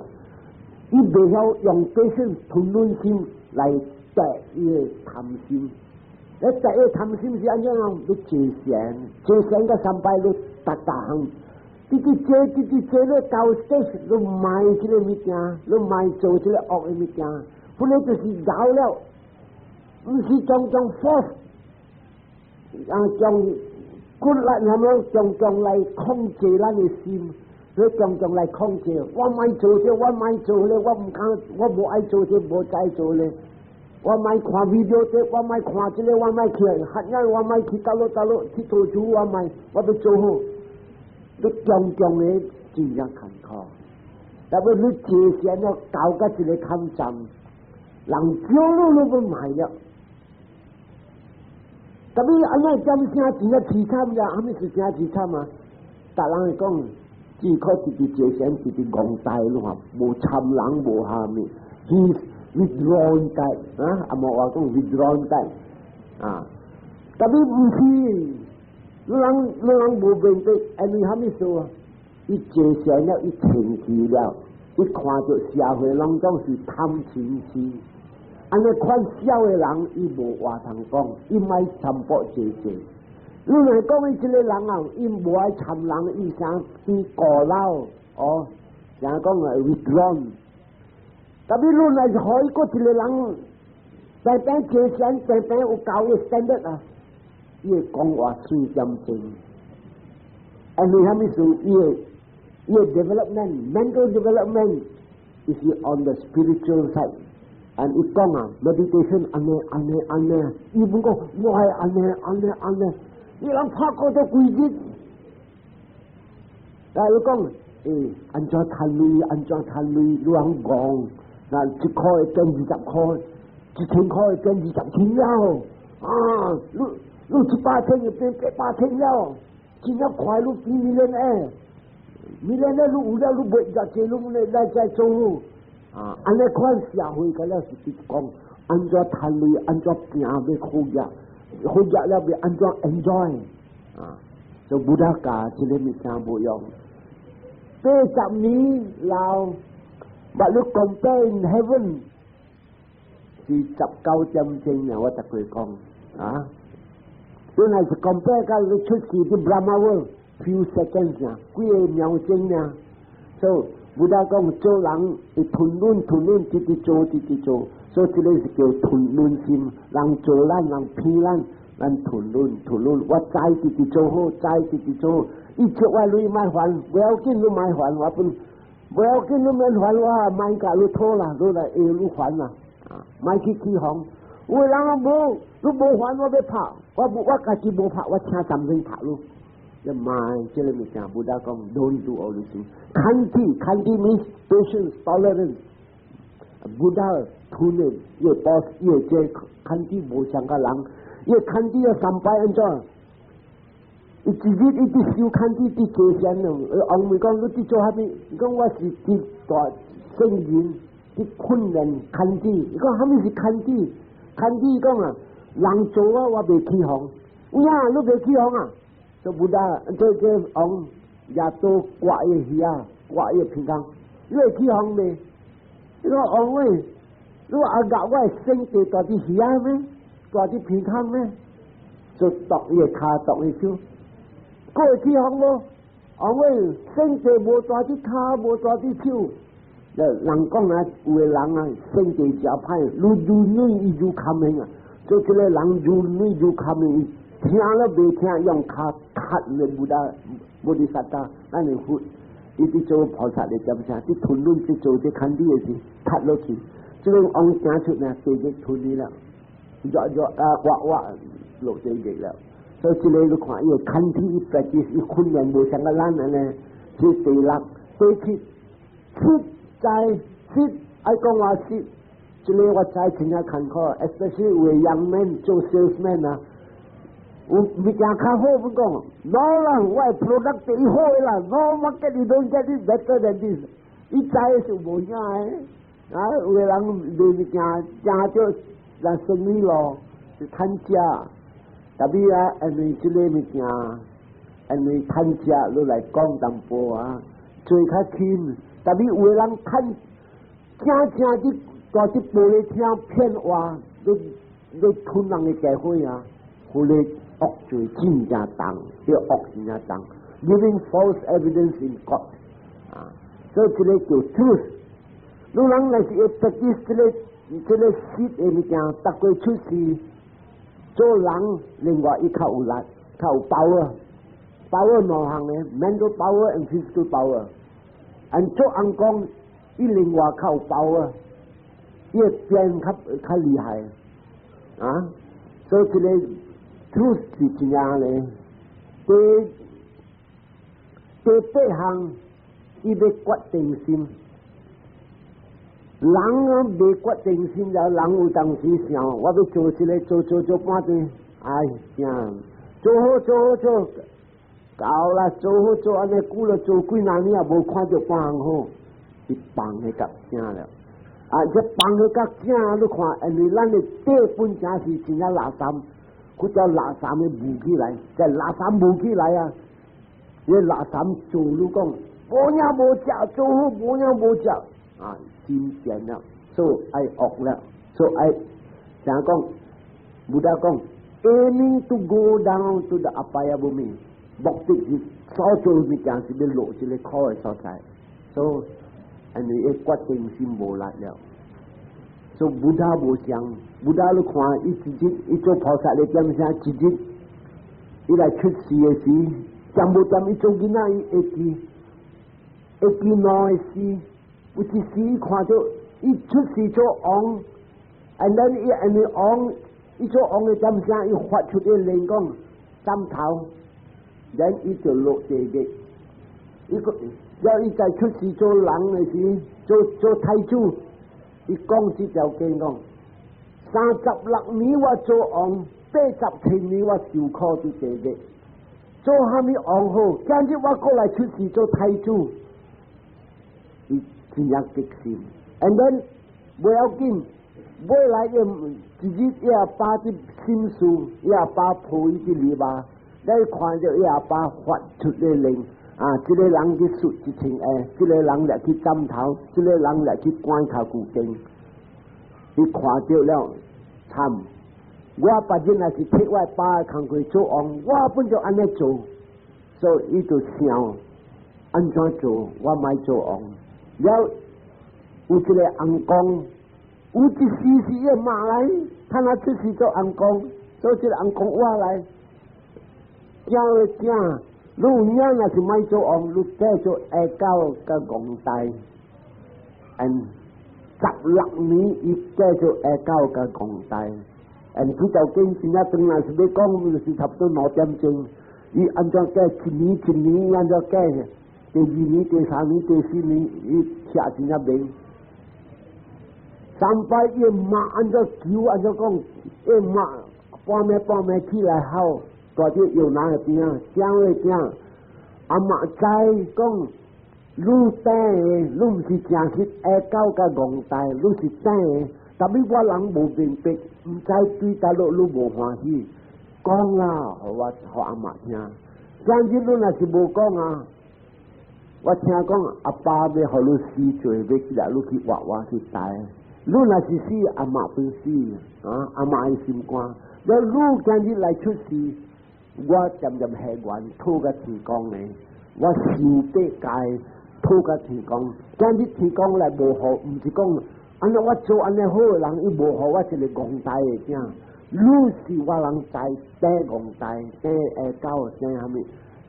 S1: 伊袂曉用這種吞忍心來代伊的貪心。你代伊貪心是按怎樣？欲坐禪，坐禪個三擺你逐逐項，直直坐，直直坐咧到 stage，你莫這個物件，你莫做這個惡的物件，本來就是老了，毋是種種 force，啊，將骨力咁樣種種來控制咱的心，你種種來控制，我莫做這，我莫做咧，我毋敢，我無愛做這，無再做咧。我莫看 video 這，我莫看這個，我莫去，黑日我莫去倒落倒落去圖書，我莫，我欲做好。你強強的真正艱苦，特別你坐禪了，到到一個坎站，人叫你都欲莫了。特別按呢點聲真正淒慘呀？啥物是真淒慘啊？逐人會講，只可直直坐禪，直直戇呆，你看無參人無蝦米，He's withdrawn type 啊，阿無話講 withdrawn type 啊，特別毋是。你人你人無明白，因為蝦米事啊？伊坐禪了，伊停氣了，伊看著社會攏總是貪嗔痴，按呢款痟的人，伊無話通講，伊莫參卜坐坐。你若講伊這個人啊，伊無愛參人，伊想變孤老哦，想講啊 withdrawn。特別你若是予伊閣一個人，平平坐禪，平平有高的 standard 啊。伊會講話水點鐘，因為蝦米事？伊的 development，mental development is on the spiritual side。and 伊講啊，meditation 按呢按呢按呢，伊毋講我係按呢按呢按呢，伊人拍過都規日。但係伊講，按怎趁鐳，按怎趁鐳，你通講，嗱1塊會變20塊，1000塊會變20千了，啊，你。你100千就變800千了，真正快你變 millionaire，millionaire 你有了你賣偌濟，你來再做啊！按呢款社會個了是講，按怎趁鐳，按怎行欲好額，好額了欲按怎 enjoy 啊！就 Buddha 教這個物件無用。80年老，but 你 compare in heaven 是19點鐘啊！我逐句講啊。你若是 compare 佮你出世佇 Brahma world few seconds 啊，幾个秒鐘啊。所以 Buddha 講做人會吞忍吞忍，直直做直直做，所以這個是叫吞忍心。人做咱，人騙咱，咱吞忍吞忍。我知直直做好，知直直做好。伊借我鐳莫還，不要緊，你莫還我本，不要緊，你免還我，莫共你討啦，你來會你還啦，啊，莫去起哄。有的人講無，你無還我欲拍，我無我家己無拍，我請三人拍你。你莫這個物件，Buddha 講，don't do all this things。khanti， khanti means patience, tolerance。Buddha 吞的，伊會保，伊會這 khanti 無相佮人，伊 khanti 要三擺按怎？伊一日一直修 khanti，佇坐禪咯。王問講你佇做啥物？伊講我是佇大聖人，佇訓練 khanti。伊講啥物是 khanti？khanti 講啊，人做我我袂起哄。有影你袂起哄啊？就 Buddha 這這王也都割伊耳仔，割伊鼻孔，你會起哄袂？你講王喂，你阿咬我的身體蹛佇耳仔咩？蹛佇鼻孔咩？就剁伊的跤，剁伊手，閣會起哄無？王喂，身體無蹛佇跤，無蹛佇手。人講啊，有的人啊，性格誠歹，愈愈軟伊愈較猛啊。所以這個人愈軟愈較猛，聽了袂聽，用跤踢咧，Buddha Bodhisattva，咱的佛，伊佇做菩薩的點啥？佇吞忍佇做這 khanti 的時，踢落去，這個王行出來，地獄吞伊了，熱熱啊，活活落地獄了。所以這個你看，伊的 khanti 伊 practice 伊訓練無像個咱按呢，這第六、第七，七在七愛講話七，這個我知真正艱苦，especially 有的 young man 做 salesman 啊。有物件較好不講，no 啦，我的 product 第一好的啦，no market you don't get it better than this。伊知是無影的，啊，有的人賣物件，誠著來生意咯，是趁食。特別啊，因為這個物件，因為趁食，你來講淡薄啊，做較輕。特別有的人趁，正正佇蹛佇玻璃廳騙話，你你吞人的家伙啊，予你惡罪真正重，這惡真正重。，giving false evidence in court 啊，所以這个叫 truth。你人若是會 practice 這个實的物件，逐個出世做人，另外伊較有力，較有 power，power 兩項的，mental power and physical power。and 做翁公，伊另外較有 power，伊會變較厲害啊！所以這个 truth 是真正咧。第八項，伊欲決定心。人啊，未決定心，就人有當時想，我欲做這个，做做做半段，哎，想做好做好做，夠啦，做好做按呢久了，做幾若年也無看著半項好，伊放彼個正了。啊，這放彼個正，你看，因為咱的底本正是真正垃圾，佢叫垃圾的霧起來，這垃圾霧起來啊！這垃圾做你講，無影無食，做好無影無食，啊，心變了，所以愛惡了，所以愛怎講？Buddha 講，aiming to go down to the apaya bhumi，目的是所做物件是欲落這个苦的所在，所以因為決定心無力了。所以 Buddha 無相，Buddha 你看，伊一日伊做菩薩的點聲，一日伊來出世的時，點無點伊做囡仔，伊會記，會記兩个事，有一時伊看著伊出世做王，and then 伊因為王，伊做王的點聲，伊發出一個靈講斬頭，然伊就落地獄。伊個了伊再出世做人的時，做太子。伊講這條經講，36年我做王，87年我受苦佇地獄。做蝦米王好？今日我過來出世做太子，伊真正激心。And then 無要緊，尾來伊一日伊阿爸佇審事，伊阿爸抱伊佇入啊，你看著伊阿爸發出的令。啊！這个人去術1000下，這个人來去斬頭，這个人來去關跤舊經。伊看著了，慘！我別日若是替我爸的工課做王，我本就按呢做，所以伊就想按怎做，我莫做王。了有一个翁公，有一時是伊媽來，他若出世做翁公，所以這个翁公我來，驚的驚。你有影若是莫做王，你繼續下狗佮戇大，嗯，16年伊繼續下狗佮戇大，嗯，佢就經真正當然是欲講，就是差不多2點鐘，伊按怎計一年一年按怎計，第二年、第三年、第四年，伊寫真正明。三擺伊媽按怎求按怎講，伊媽半暝半暝起來吼。蹛佇搖籃的邊仔，正的囝，阿媽知講，你短的，你毋是誠實下狗佮戇大，你是短的。但是我人無明白，毋知對佗落你無歡喜，講啦，予我予阿媽聽。今日你若是無講啊，我聽講阿爸欲予你死罪，欲掠你去活活去刣。你若是死，阿媽本死啊，阿媽的心肝。了你今日來出世，我漸漸下願討共天公的，我受八戒討共天公。今日天公來無予，毋是講按呢我做按呢好的人，伊無予我一个戇大的囝。你是我人知第戇大，第下狗，第蝦米？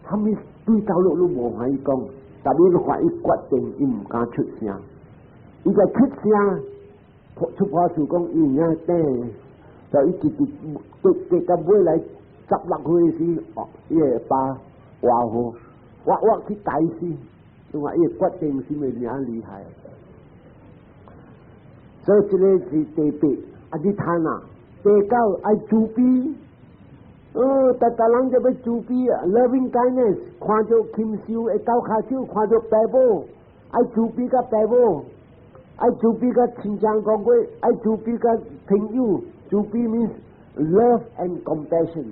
S1: 蝦米對頭路你無歡喜講，但你看伊決定，伊毋敢出聲。伊個出聲，出破事講伊有影短，就伊直直直直到尾來16歲時，哦，伊會爸活好，活活去刣死，因為伊決定心會爾厲害。所以這个是第八，adhitthana，第九愛慈悲，哦，逐逐人就欲慈悲啊，loving kindness，看著禽獸會鬥跤手，看著爸母，愛慈悲佮爸母，愛慈悲佮親像講過，愛慈悲佮朋友，慈悲 means love and compassion。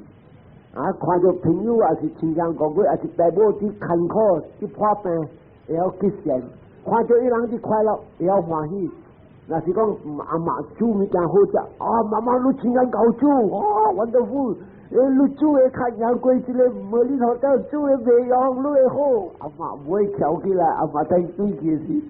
S1: 啊，看著朋友也是親像講過，也是爸母佇艱苦佇破病，會曉吉善，看著伊人佇快樂，會曉歡喜。若是講阿媽煮物件好食，啊，媽媽你真正𠢕煮，哦，wonderful，你煮的較贏過這个無你頭頭煮的袂用，你會好，阿媽袂翹起來，阿媽等對起時。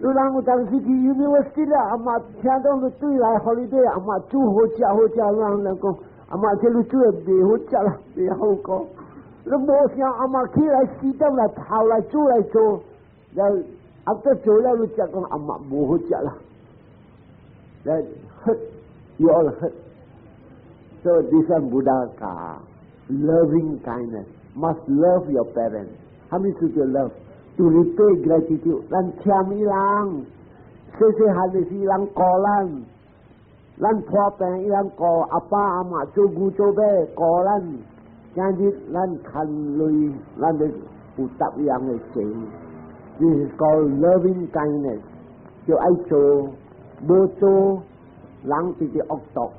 S1: 你人有當時去 university 了，阿媽聽講你對來 holiday，阿媽煮好食好食，人人講阿媽這你煮的袂好食啦，袂好講。你無想阿媽起來4點來跑來煮來做，然後阿得做了你才講阿媽無好食啦。來 hurt, you all hurt. So this one Buddha 教 loving kindness, must love your parents. 啥物事叫 love? To repay gratitude，咱欠伊人，細細漢的時人顧咱，咱破病伊人顧阿爸阿媽做牛做馬顧咱，今日咱牽累，咱就有答樣的情。This is called loving kindness，就愛做，無做人直直惡毒。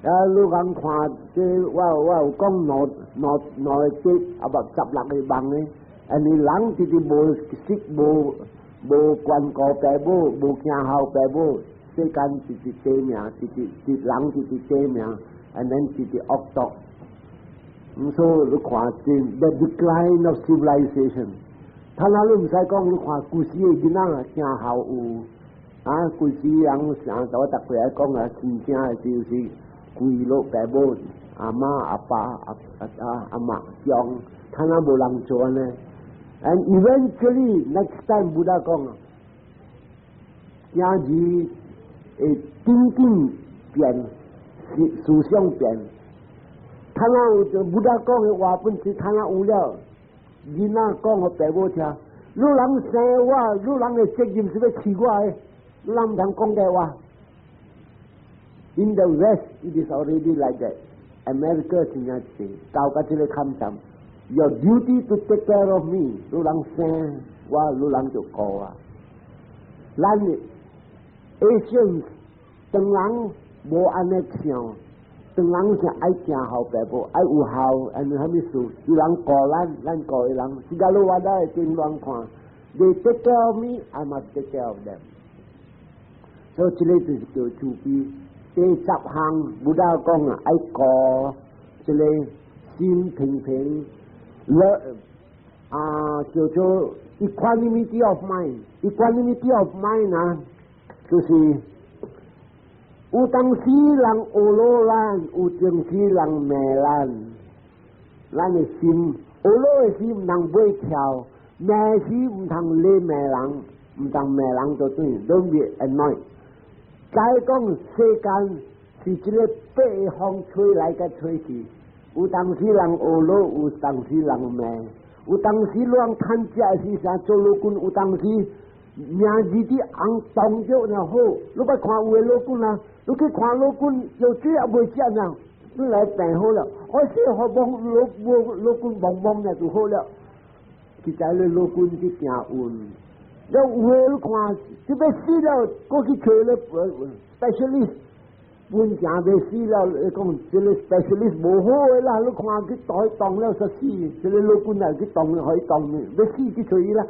S1: 啊！你講看，這我有講兩兩兩個節，啊無16個夢的。啊！你人直直無識無無關顧爸母，無敬孝爸母，世間直直短命，直直直人直直短命，and then 直直惡毒。咁所以你看這 the decline of civilization，他那你毋使講，你看舊時的囡仔啊，敬孝有啊，舊時人上我逐回來講啊，真正的就是跪落爸母、阿媽、阿爸、阿阿阿媽將，他那無人做呢。And eventually next time Buddha 講，今日會頂緊變，思想變。他那有 Buddha 講的話本是他那有了，囡仔講予爸母聽，你人生我，你人的責任是欲飼我的，你人毋通講這話。In the West, it is already like that. America 真正是到甲這个坎站。Your duty to take care of me，你人生我，你人就顧啊。咱 Asians 唐人無按呢想，唐人是愛敬孝爸母，愛有孝，按呢啥物事？伊人顧咱，咱顧伊人。是假如我來頂亂看，They take care of me, I must take care of them。所以這个就是叫慈悲。第十項，Buddha 講啊，愛顧這个心平平。樂啊，叫做 equanimity of mind，equanimity of mind 啊，就是有當時人呵咾咱，有當時人罵咱，咱的心呵咾的時毋通尾跳，罵時毋通理罵人，毋通罵人就對，don't be annoyed。再講世間是這个八風吹來佮吹去。有當時人呵咾，有當時人罵，有當時亂趁食時啥做老君，有當時名字佇紅當著爾好，你捌看有的老君啊？你去看老君藥水也袂食呢，你來病好了，我說好摸老老老君摸摸爾就好了。實在你老君去行運，了有的你看，這欲死了，閣去揣咧 specialist。本正欲死了，你講這个 specialist 無好的啦，你看去當當了煞死，這个老君啊去當可以當，欲死去揣伊啦。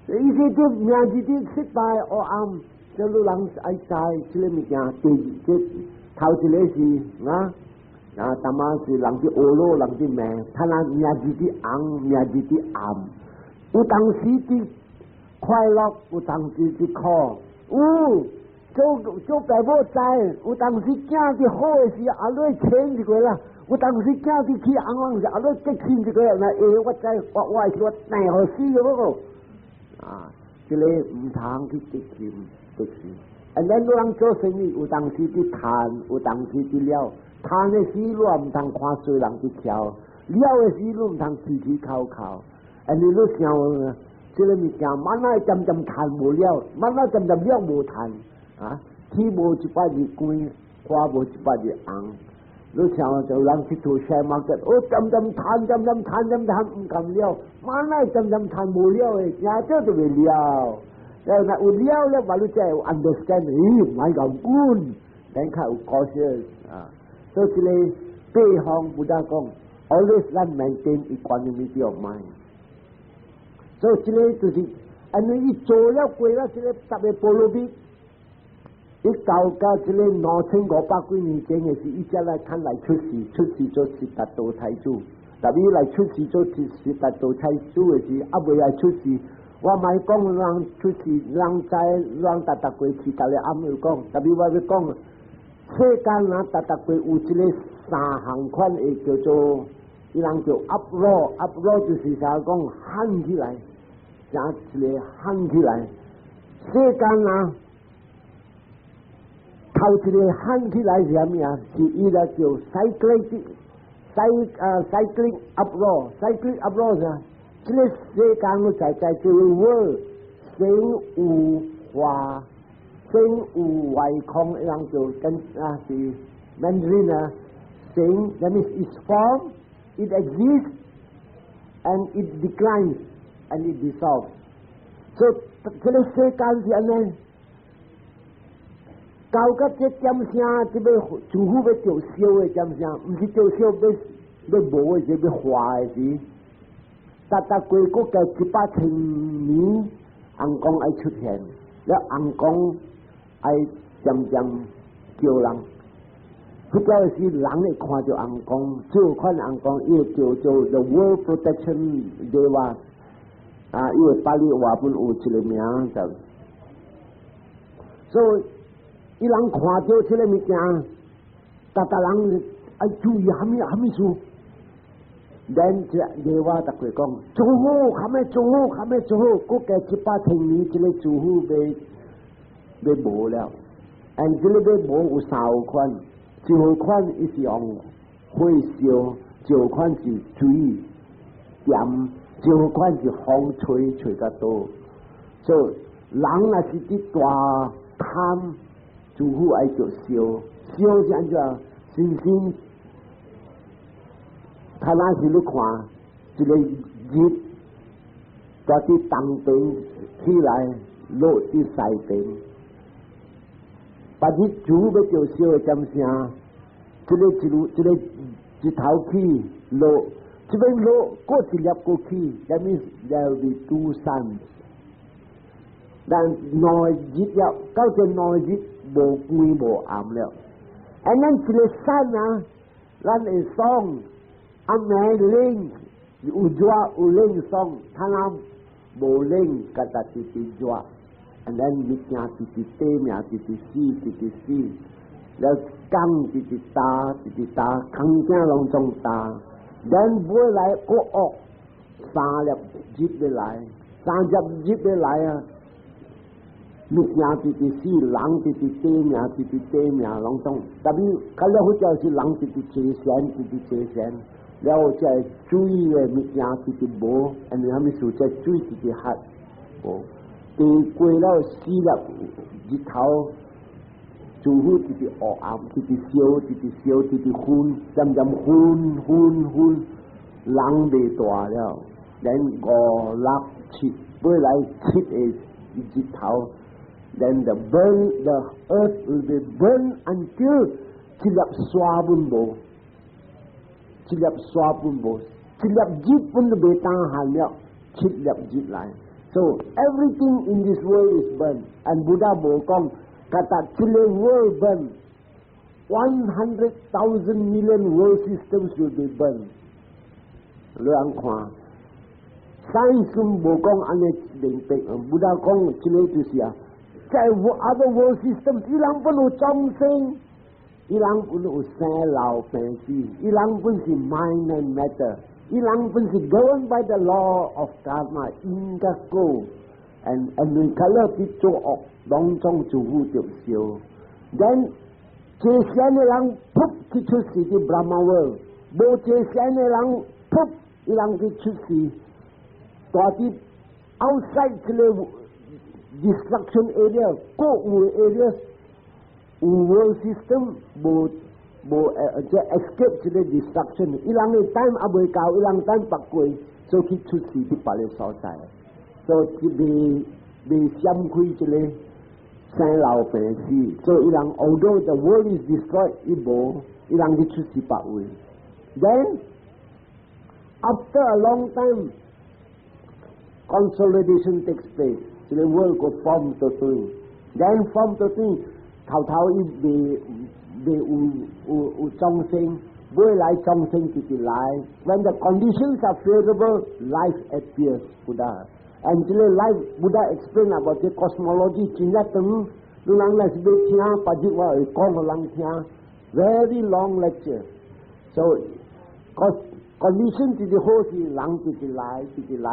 S1: 意思就名字啲失敗黑暗，這你人愛知這个物件，第這頭一个是啊啊，淡仔是人佇呵咾，人佇罵，他那名字佇紅，名字佇暗，有當時佇快樂，有當時佇苦，有。做做爸母知，有當時囝佇好的時，阿你請一個啦；有當時囝佇起紅黃時，阿你激親一個啦。那我知，我我是我病予死了無？啊，這个毋通去激心，激心。啊，咱人做生意，有當時佇趁，有當時佇了。趁的時，你也毋通看衰人去蹺；了的時，你毋通起起扣扣。啊，你想，這个物件，慢慢漸漸趁無了，慢慢漸漸了無趁。啊，天無一百日光，花無一百日紅。你像就人去做 share market，哦，漸漸趁，漸漸趁，漸趁毋甘了，慢慢漸漸趁無了的，也這就袂了。然後有了了，嘛你才會 understand，咦，毋愛共滾，等較有 cautious 啊。所以這个八方 Buddha 講，always 咱 maintain equanimity of mind。所以這个就是，因為伊做了過了這个十个波羅蜜。伊到到這个2500幾年前的時，伊才來看來出世，出世做悉達多太子。特別來出世做悉達多太子的時，猶未來出世。我莫講人出世，人知人逐逐過去，逐個暗有講。特別我欲講，世間人逐逐過有這个三項款的叫做，伊人叫 uproar，uproar 就是啥講喊起來，像一个喊起來。世間啊，頭一个喊起來是啥物啊？是伊個叫 cyclic，cyclic uproar，cyclic uproar 啥？這个世間我在在這個 world 生有化，生有壞空，人就跟啊是 Mandarin 啊，生 that means it's form, it exists and it declines and it dissolves。所以這个世間是按呢，到到這點聲，這欲師父欲著燒的點聲，毋是著燒欲無的，是欲化的時。逐逐過閣加100千年，尪公愛出現，了尪公愛漸漸叫人，彼個時人會看著尪公，這款尪公伊會叫做 The World Protection Deva，啊，伊個巴利話本有一个名就，所以伊人看著這个物件，逐逐人愛注意蝦米蝦米事。咱這 Deva 逐個講，做好，較欲做好，較欲做好，閣加100千年，這个師父欲無了。And 這个欲無有三款，一款伊是用火燒，一款是水鹽，一款是風吹吹較倒。所以人若是佇大貪，師父愛著燒，燒是按怎？星星。他若是你看，一个日，蹛佇東邊起來，落佇西邊。別日主欲著燒的點聲，這个一路這个日頭起落，這邊落閣一粒閣起，that means there will be two suns。但兩日了，到這兩日無光無暗了。And then 這个 sun 啊，咱會爽。暗暝冷，有熱有冷爽，他若無冷，家己直直熱。And then 物件直直短命，直直死，直直死。了工直直焦，直直焦，空件攏總焦。Then 尾來閣惡三粒日欲來，三粒日欲來啊！物件直直死，人直直短命，直直短命，攏總。特別較了好就是人直直坐禪，直直坐禪。了這水的物件直直無，因為啥物事？這水直直渴無。第過了四粒日頭，師父直直黑暗，直直燒，直直燒，直直熏，漸漸熏熏熏，人袂大了，連五六七，尾來七个日頭，then the earth will be burned until 一粒沙本無。一粒沙本無，一粒日本都袂當限了，七粒日來。So everything in this world is burned. And Buddha 無講，干焦這个 world burn, 100,000 million world systems will be burned。你按看，science 無講按呢明白，Buddha 講這个就是啊，在 other world system，伊人本有眾生。伊人本有生老病死，伊人本是 mind and matter，伊人本是 governed by the law of karma 因果果，and 你看了佇做惡，攏總師父著燒。Then 坐禪的人噗去出世佇 Brahma world，無坐禪的人噗，伊人去出世，蹛佇 outside 這个 destruction area，閣有 area。有 world system 無無即 escape 這个 destruction，伊人的 time 猶未到，伊人等別過，所以去出世佇別个所在，所以未未閃開這个生老病死，所以伊人 although the world is destroyed，伊無，伊人去出世別位。Then after a long time consolidation takes place，這个 world 閣 form 倒轉，then form 倒轉。頭頭伊未未有有有眾生，未來眾生直直來。When the conditions are favorable, life appears, Buddha. And 這個 life Buddha explain about the cosmology 真正長，你人若是欲聽，別日我會講予人聽。Very long lecture. So condition 直直好時，人直直來，直直來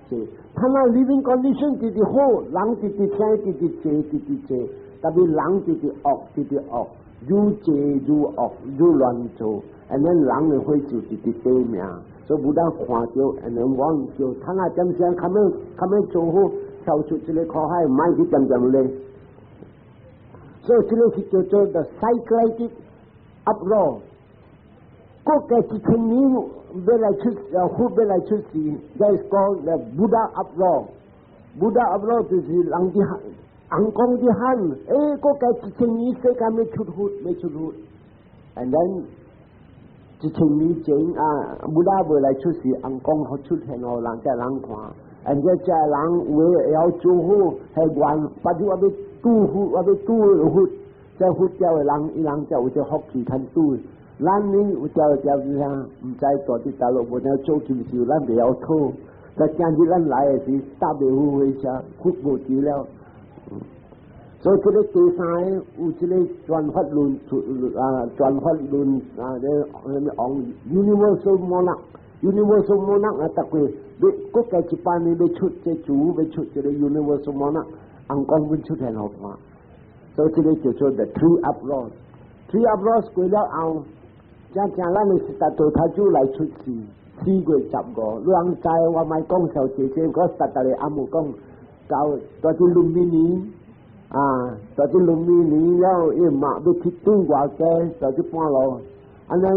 S1: 直濟。他那 living condition 直直好，人直直聽，直直濟，直直濟。特別人直直惡，直直惡，愈濟愈惡，愈亂做，and then 人的歲數直直短命。所以 Buddha 看著，and then 我就他那點聲，較欲較欲做好，跳出這個苦海，莫去點點咧。所以這個是叫做 the cyclic uproar。過個一千年欲來出，佛欲來出世，that is called the Buddha uproar。Buddha uproar 就是人佇喊，尪公佇喊，欸，過個一千年世間欲出佛，欲出佛，and then 一千年前啊，Buddha 未來出世，尪公好出現予人遮人看，and 這遮人有會曉做好，係願，別日我欲拄佛，我欲拄佛，這佛教的人，伊人才有這福氣通拄。咱呢有條條是啥？毋知住佇大陸無影做金手，咱袂曉討。但今日咱來的時，搭袂赴火車，佛無佇了。所以這個第三个有這個轉法輪啊，轉法輪啊，咧啥物王 Universal Monarch，Universal Monarch 啊，逐個欲閣加一百年欲出這主，欲出這個 Universal Monarch，尪公阮出現予看。所以這個叫做 The Three Uproars。Three Uproars 過了後，正正咱的悉達多太子來出世，4月15，你人知我莫講小姐姐，我實在的阿母講，到蹛佇盧比尼啊，蹛佇盧比尼了，伊媽欲去對外家，蹛佇半路，按呢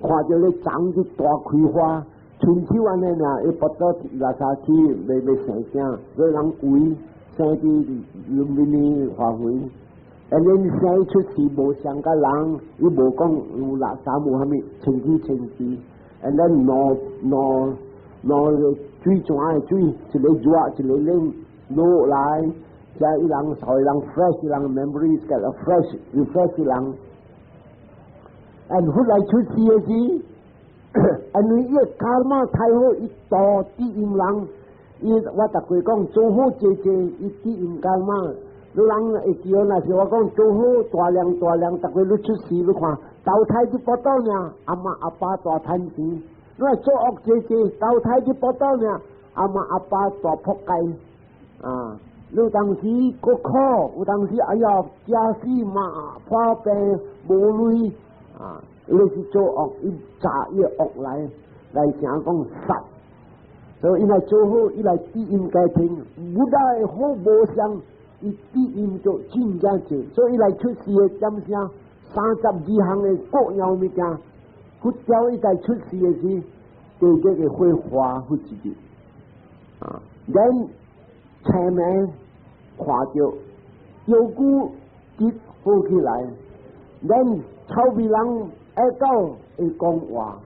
S1: 看著咧長去大開花，親手按呢爾，伊跋倒垃圾去，欲欲生囝，所以人圍生佇盧比尼花園。啊，恁生出世無相佮人，伊無講有垃圾無啥物，清氣清氣。啊，咱兩兩兩個水泉的水，一個熱一個冷落來，才伊人予人 fresh，伊人 memory 個 fresh refresh 人。啊，後來出世的時，因為伊個 karma 太好，伊度知音人，伊我逐過講做好濟濟，伊知音 karma。你人會記得，若是我講做好大量大量，逐個你出世你看，投胎佇腹肚爾，阿媽阿爸大趁錢；你若做惡濟濟，投胎佇腹肚爾，阿媽阿爸大仆街。啊！你有當時閣苦，有當時哎呀，食死嘛破病無鐳啊！你是做惡，伊炸伊惡來來成講殺，所以伊來做好，伊來知音家庭，Buddha 的好無相。伊知音就真正濟，所以伊來出世的點聲32項的各樣物件，佛教伊在出世的時，第一個會化佛自己，啊，咱前面看著腰骨直好起來，咱臭味人愛到會講話，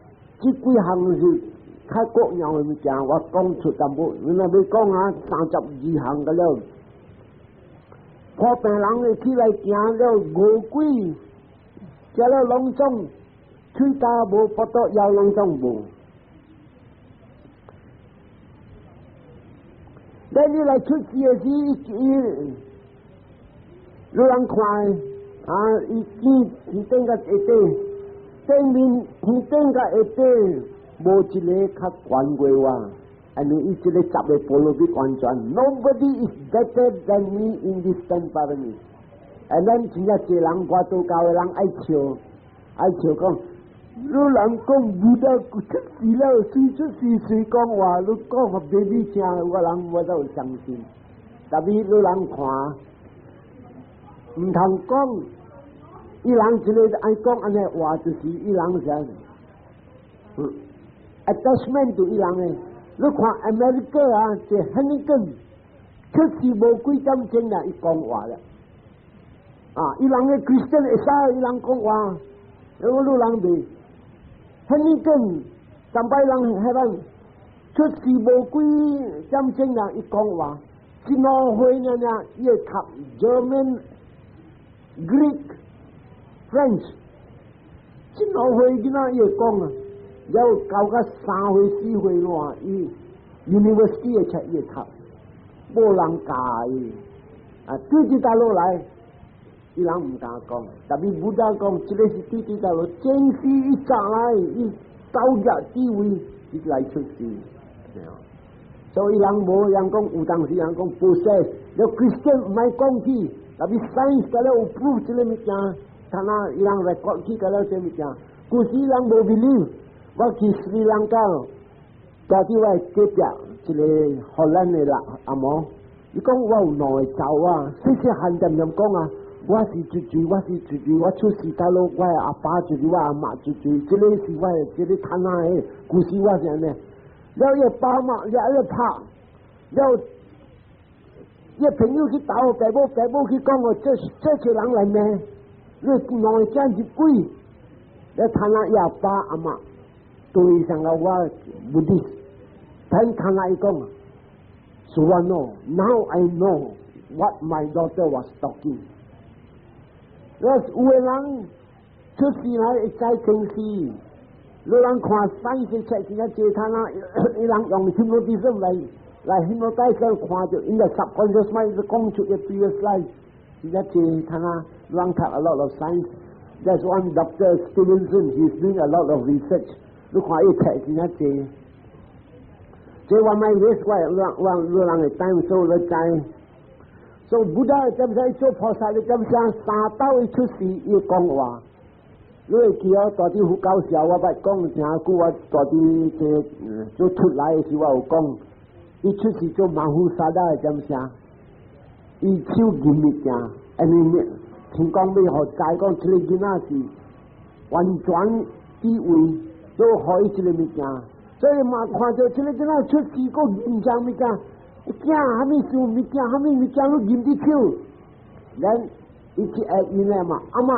S1: 這幾項是較各樣的物件，我講出淡薄，你若欲講啊，32項個了。破病人會起來行了餓鬼，食了攏總，喙焦無，腹肚枵攏總無。咱你來出世的時，伊有人看啊，伊見天頂佮下底，頂面天頂佮下底，無一个較懸過我。因為伊這個十個波羅蜜完全，Nobody is better than me in this ten parami。And 咱真正濟人，外道教的人愛笑，愛笑講，你人講 Buddha 出世了，誰出世誰講話，你講予 baby 聽，我人我都會相信。特別你人看，毋通講，伊人一個愛講按呢話，就是伊人啥，attachment to 伊人的。你看 America 啊，這 Heineken 出世無幾點鐘啦，伊講話了。啊，伊人的 Christian 會使伊人講話，如果你人袂，Heineken 上擺人彼擺出世無幾點鐘啦，伊講話，一兩歲爾爾，伊會讀 German Greek、French，真老歲囡仔伊會講啊，了到甲3歲4歲咯，伊 university 會冊伊會讀，無人教伊。啊，對佇大陸來，伊人毋敢講。特別 Buddha 講，這個是對佇大陸，前世伊早來，伊高額地位，伊來出世。所以人無人講，有當時人講 possess，了 Christian 毋愛講起，特別 science 甲了有 proof 這個物件，他那伊人 record 起甲了這物件，古時人無 believe。我去斯里蘭卡，家己我隔壁一個荷蘭的人阿毛，伊講我有兩個查某仔，細細漢恬恬講啊，我是豬豬，我是豬豬，我出世大陸，我的阿爸豬豬，我阿媽豬豬，這個是我的這個攤仔的故事，我是按呢。了伊爸媽，了伊拍，了伊朋友去鬥，爸母爸母去講哦，這這個人來咩？你兩個囝是鬼，了攤仔伊阿爸阿媽對上個我 Buddhist，聽攤仔伊講，So I know, now I know what my daughter was talking。了有的人出世來會知前世。你人看 science 冊真正濟攤啊！伊人用 hypnotism 來來 hypnotize 看著，in the subconscious mind 講出個 previous life，真正濟攤啊！人讀 a lot of science。There's one Doctor Stevenson, he's doing a lot of research。你看伊冊真正濟。這我莫 waste 我我我人的 time 所你知。所以 Buddha 點解做菩薩？你點解三道伊出世伊講話？你會記哦，大啲佛教時候我捌講誠久，我大啲這做出來的時我有講，伊出世做 Mahosadha 點聲？伊手銀物件，因為聽講欲予知講這個囡仔是完全地位，都予伊這個物件，所以嘛看著這個囡仔出世閣銀張物件，驚啥物事物件，啥物物件攏銀佇手，咱伊去愛因的嘛，阿媽。